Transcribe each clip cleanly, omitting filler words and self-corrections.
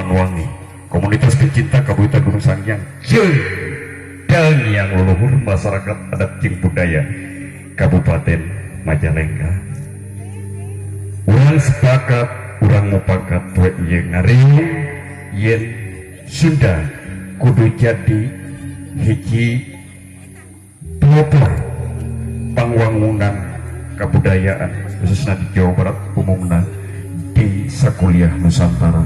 Limbangan Wangi, komunitas pecinta Kabuyutan Gunung Sanghyang jeung yang leluhur masyarakat adat jeung budaya Kabupaten Majalengka. Urang sepakat, urang mupakat poe ieu ngariung yen Sunda kudu jadi hiji pelopor pangwangunan kebudayaan, khususnya di Jawa Barat, umumna di sakuliah Nusantara.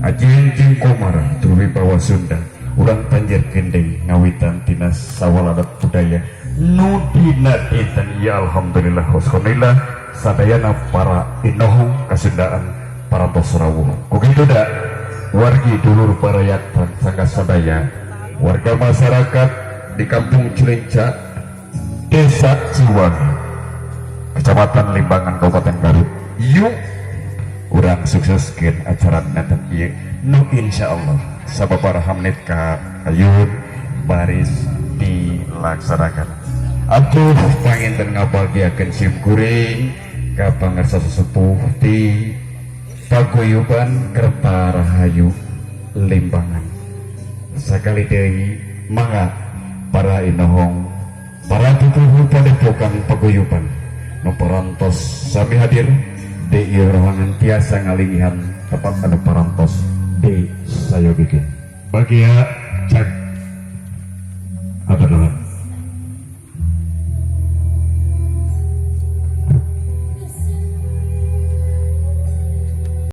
Ajeng jeung Komara wibawa Sunda urang panjerkeun deui ngawitan tina sawal adat budaya nu dina dinten ieu. Alhamdulillah, alhamdulillah, sadayana para inohong kasundaan parantos rawuh. Ku kitu da wargi dulur barayatan sangga sadaya warga masyarakat di Kampung Cileunca, Desa Ciwangi, Kecamatan Limbangan, Kabupaten Garut, yuk urang sukseskeun acara dinten ieu nu insyaallah sababaraha menit ka ayun baris dilaksanakan. Atuh panginten ngabagiakeun sim kuring ka pangarsa sesepuh di Paguyuban Kerta Rahayu Limbangan. Sakali deui mangga para inohong, para pupuhu padepokan paguyuban nu parantos sami hadir di ieu ruangan tiasa ngalingihan tempat anu parantos di sayogikeun. Bagia cak.